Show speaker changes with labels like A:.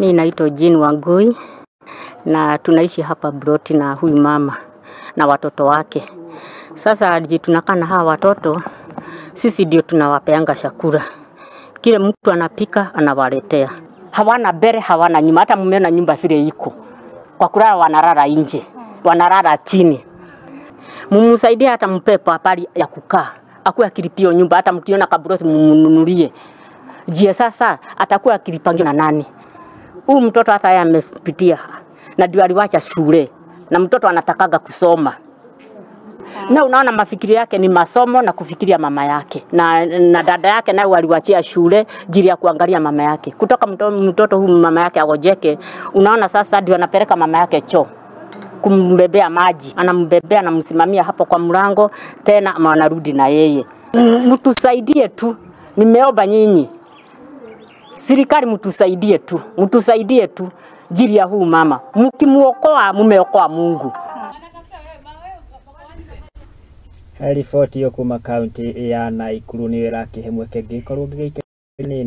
A: Mimi naitwa Jean Wangui na tunaishi hapa Broti na huyu mama na watoto wake. Sasa tunakaa na hawa watoto, sisi ndio tunawapeanga chakula. Kile mtu anapika anawaletea. Hawana mbele, hawana nyuma, hata mmeona nyumba vile iko. Kwa kulala wanalala nje, wanalala chini. Mumsaidie hata mpepo hapali ya kukaa. Akuwe akilipia nyumba, hata mkiona kabroti mumnunulie. Je, sasa atakuwa akilipangiwa na nani? Huyu mtoto hata yeye amepitia na ndio aliwacha shule, na mtoto anatakaga kusoma. Na unaona mafikiri yake ni masomo na kufikiria mama yake na dada yake, naye waliwachia shule jili ya kuangalia mama yake. Kutoka mtoto huyu mama yake agojeke, unaona sasa ndio anapeleka mama yake choo, kumbebea maji, anambebea, anamsimamia hapo kwa mlango, tena wanarudi na yeye. Mtusaidie tu, nimeomba nyinyi serikali, mtusaidie tu, mtusaidie tu jili ya huu mama. Mkimuokoa mumeokoa Mungu.
B: Riboti iyo kuma kaunti ya Naikuru nĩ ĩrakĩhe mweke ngĩkorwo ngĩgĩikara nini.